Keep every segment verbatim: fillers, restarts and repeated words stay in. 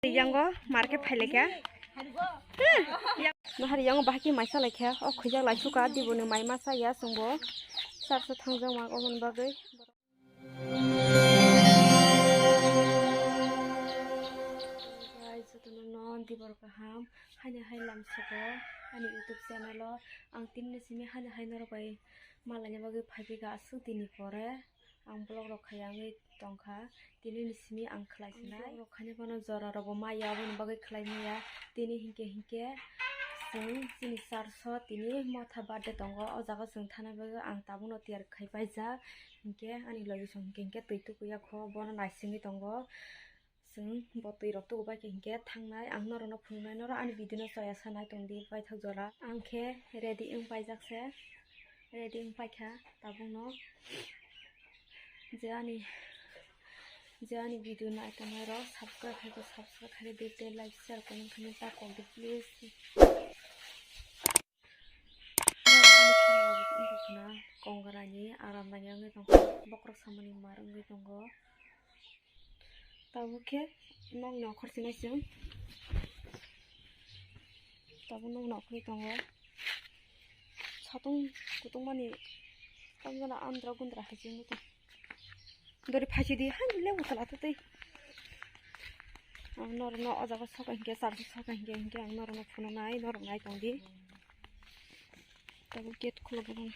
Yango market phailaikha. Nahar yango bahai khe maisa laikha. O khujak laisuka diboni mai masa ya chwngbo. Sarso thangjak ma oboni bagwi. Guys, jotono no dibor kaham. Haini hai lamsoko ani YouTube channel o ang tinini simi haini hai norok bai malaina bagwi phaiphika aswk dini pore. Ang vlog rok khai wngwi tongkha, tini ni simi ang khlai sinai. Vlog rok khaina phano jora rok bo maya, aboni bagwi khlai maya. Tini hinkhe hinkhe chwng chini church o tini motha birthday tongo, o jaga chwng thana bagwi ang tabukno tiyar khai paijak. Hinkhe ani logi song hinkhe hinkhe twi tukuya kho, bono naisingwi tongo. Chwng bo twi rok tuku bai khe hinkhe thangnai, ang norokno phunuknai, norok ani video no chaya sanai tongdi paithak jora. Ang khe ready wng paijak se, ready wng paikha tabukno. Je ani, je ani video nai tongnai rok subscribe khai khe subscribe khai di, tei like share comment khaina ta kokdi please. Ani khorang rok wngkha khna, kongorani aram nangya wngwi tongkha, bokhorok samani mar wngwi tongo. Tabuk khe nokni okhor sinai chwng, tabuk nokni okhorwi tongo. Satung kutung mani tamjana andra gundra hai se wngwi tong. Dori phaisidi, hai lebu kala tei. Ang norokno o jaga soka hinkhe, charso soka hinkhe, hinkhe ang norokno phunuknai, norok nai tongdi. Tabuk gate khulukgo.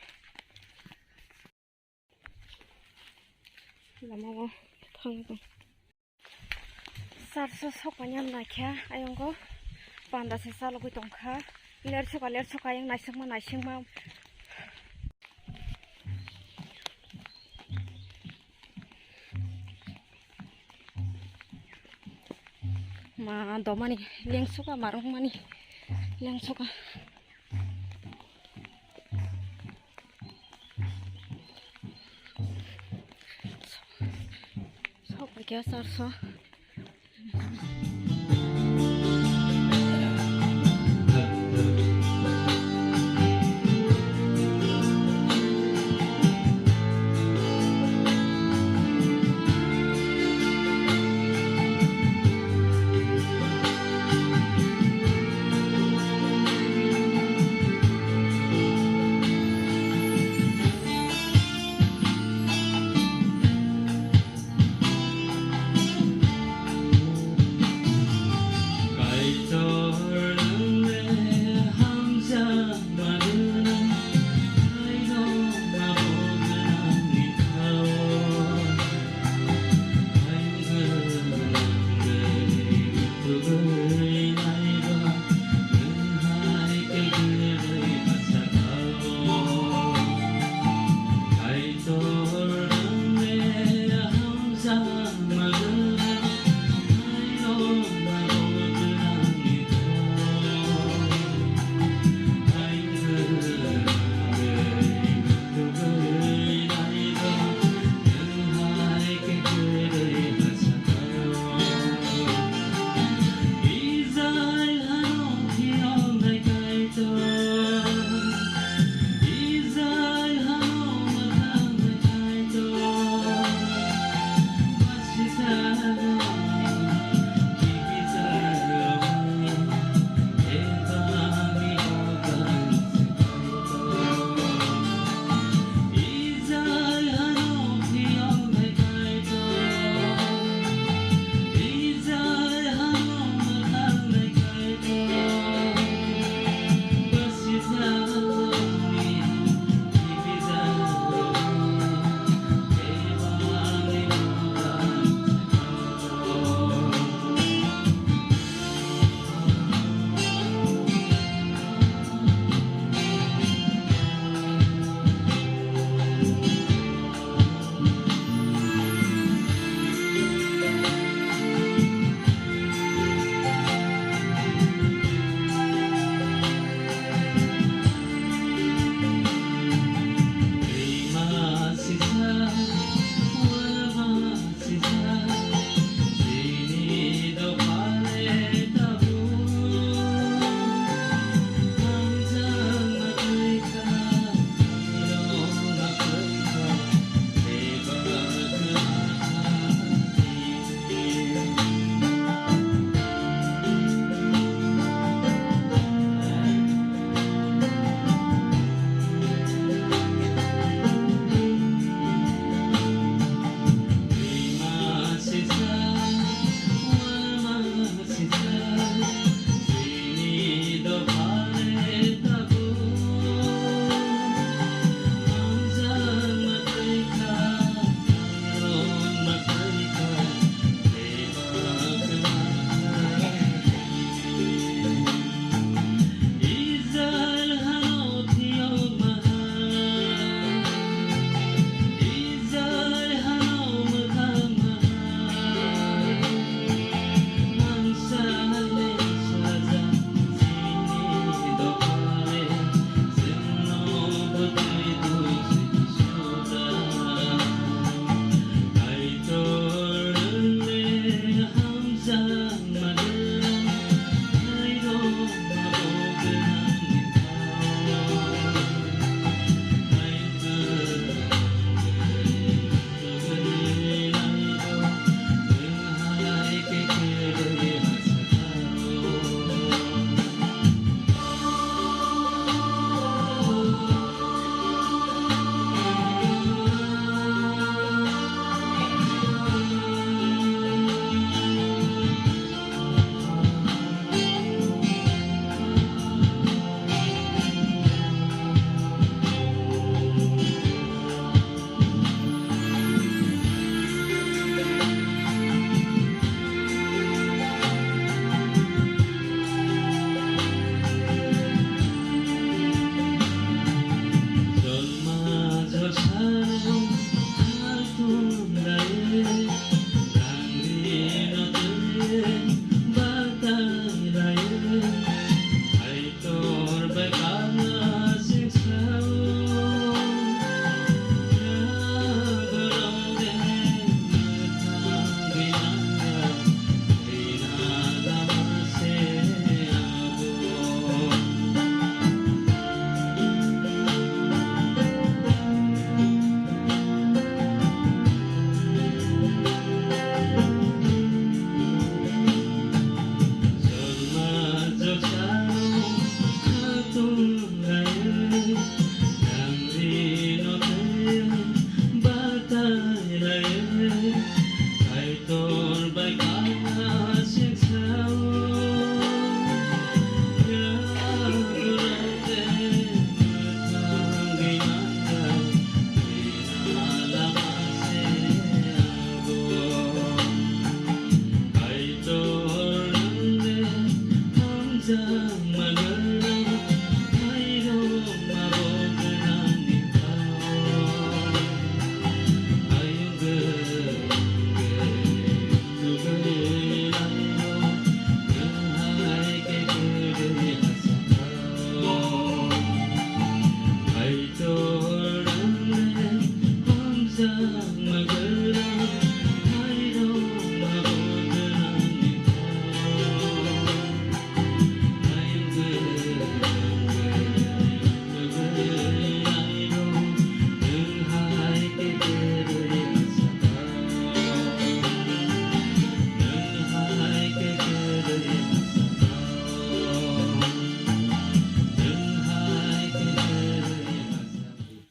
Lama o thangwi tong. Charso sokmani ang naikha, ayongo panda se chalogwi tongkha. Ler soka, ler soka, ayang naisingma, naisingma. Ma domani lengsoka, marwkmani lengsoka. Sok paikha charso.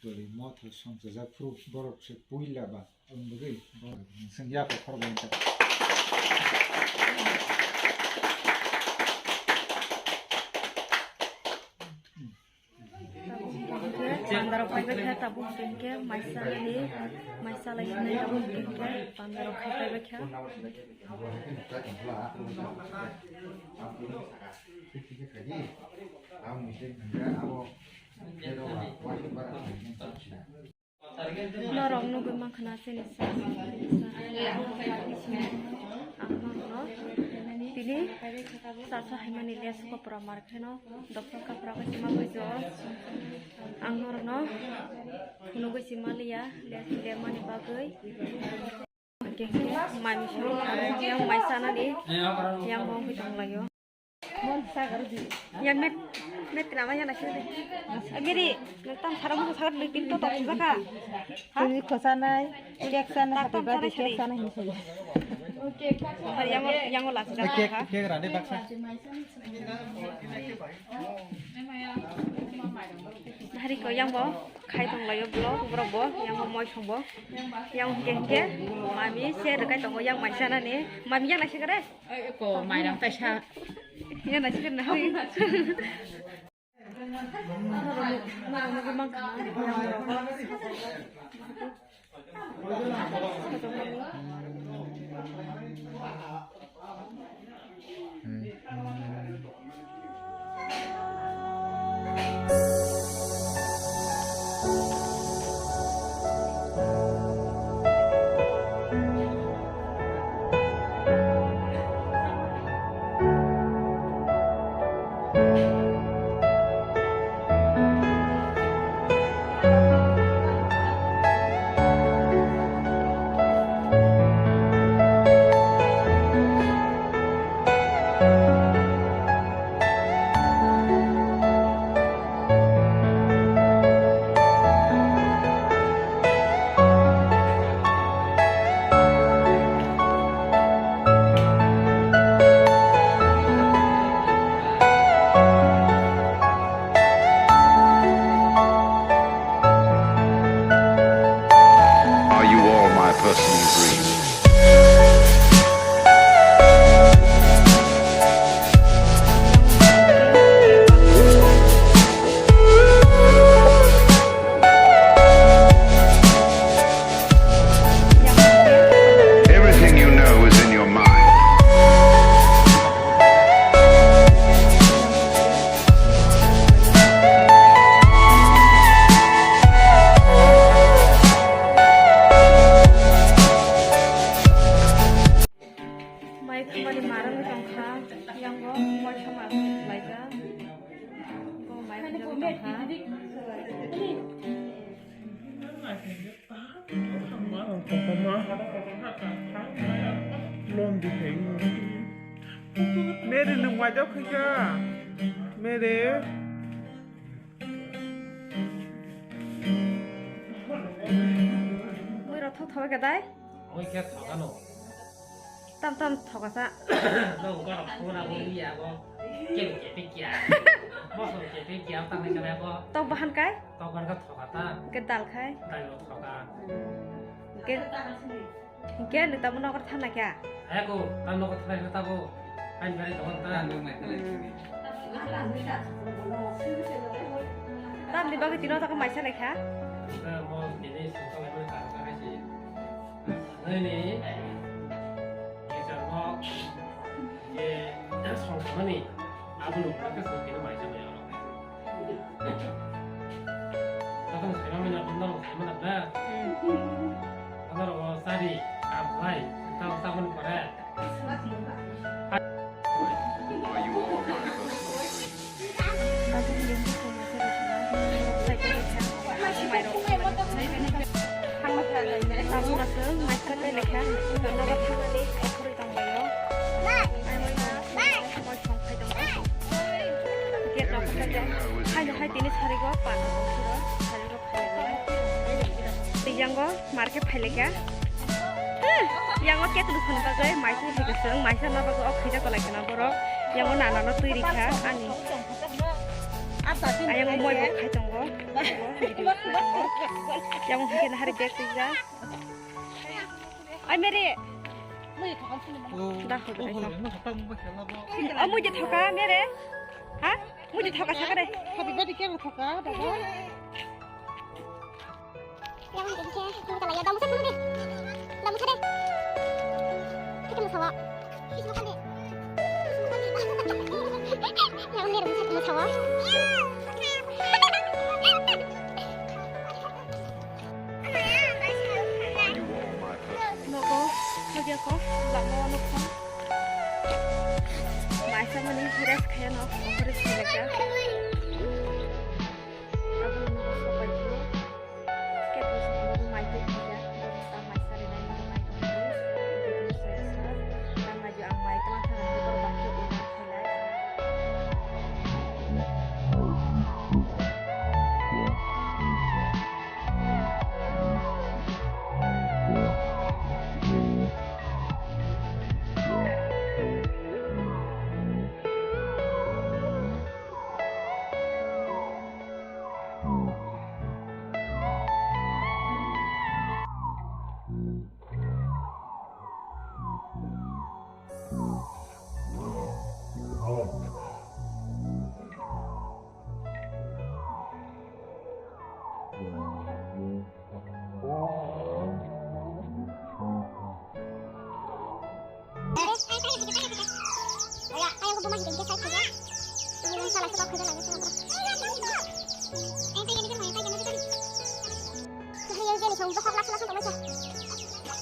Twi motha songchajak phuru borok se puila ba. Ang bwgwi borok seng yak khorok bai ta. Pandarok phaibai kha tabuk hwnkhe maisa ni, maisa lai hwnwi tabuk hwnkhe pandarok khai phaibai kha. Norok nugwi mankha na chini sa, sa, ang norokno tini chasa haimani les kopra mar kheno doktor kapra bai sima bujo. Ang norokno phunugwi sima liya les lemani bagwi. Mami song yang mai sana di yang mau hitung lagi. Ya met met nama ya nasi de. Agiri tam sarang mo sagar di tim to to saka. Ha? Twi khosanai, cake sana, happy birthday cake sana hin soi. Yang yang last ka. Cake cake rade baksa. Hari ko yang bo khai tong layo vlog borok bo yang bo moi song bo yang hingke hingke mami se rwkai tongo yang mai sana ni mami yang nasi kare. Ko mairang taisa. Yang nasi kare na. Mere nwng waijak khaikha. Mere. Mui rok thok thok khe dai. Mui khe thok ano. Tam tam thok asa. Nang uga rok thok na bo ya bo. Kebo kepe kya. Bo so kepe kya tam ni kaya bo. Tok bahan kai? Tok bahan ka thok ata. Ke dal khai? Dal rok thok a. Ke Hingke nwng tamo nogo thang naikha? Eko, tamo nogo thang naikha tabo. Hain bari tongo ta. Tamni bagwi tino tako maisa naikha? Mo tini songkang ebo tang tang hai si. Nini, kisar mo, ye, songkang ni, abo nung ka songkang maisa naikha. Jotono saimani na, jotono saimani na. Hmm. Jotono o sari, kaplai, tamo tamoni pore. Tamo na se, mai kha tei lekha, nogo thangmani, okhoroi tongbaio. Gate rok khe hai hai tini sarigo panda tong phiro, sarigo phailaikha. Tei yango market phailaikha. Yango ketulu thani bagwi mai twi thai kwchwng, maisa ma bagwi o khaijak kwlai kheno borok. Yango nana no twi rikha ani. Ayang moi bo khai tongo. Video khai tongo. Yango hwnkhe nahari bag twijak. Ai mere. Da ho da. O mui je thoka mere. Ha? Mui je thoka sakare. Happy birthday ke thoka da. Yang ni ke, yang kita lagi damu satu deh. Damu satu. Kita musawa. Yang ni damu satu musawa. Nogo, lagi aku, lama nogo. Maisa mani rest kaya no, aku rest kaya. Abo nogo sopai kaya. Kaya tu sama mai tu kaya, ta mai sari nai mai tu kaya. Video saya sa, nama ju ang mai telah kan, aku baca ulang kaya.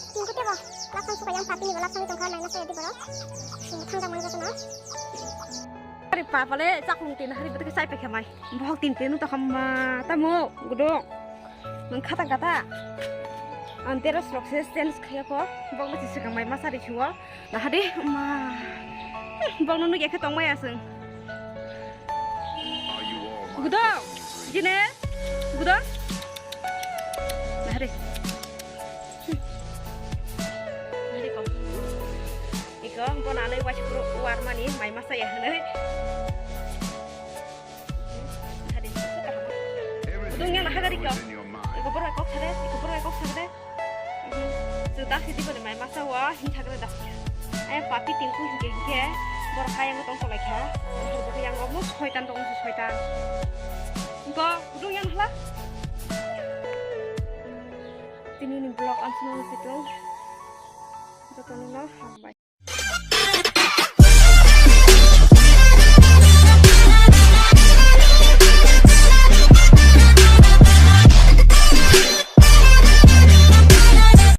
Tini ko tebo, lapsang suka yang pati ni lapsang tongkha naina saya di borok. Sing thang jang mani jotono. Ari papa le chakung tin hari betul sai pekhe mai. Bohok tin tin to khamma tamo gudung. Nang khata kata. Antero srok se sense khaya ko. Bok le sikang mai masa ri chuo. Nahadi ma. Bok nunu gekhe tong mai asung. Gudung. Jine. Gudung. Nahadi. Nari ko. Iko, bo nanai wash pro warmani, mai masa ya hanai. Nari. Dung ya nahagari ko. Iko borok kok sade, iko borok kok sade. Juta sidi bole mai masa wa, hin thagre da. Aya papi tinku hinke hinke, borok kaya ngo tong tolai kha. Borok yang ngo soitan tong soitan. Iko, dung ya nahla. Tini ni vlog ang sini nang situ. Jotono no hambai.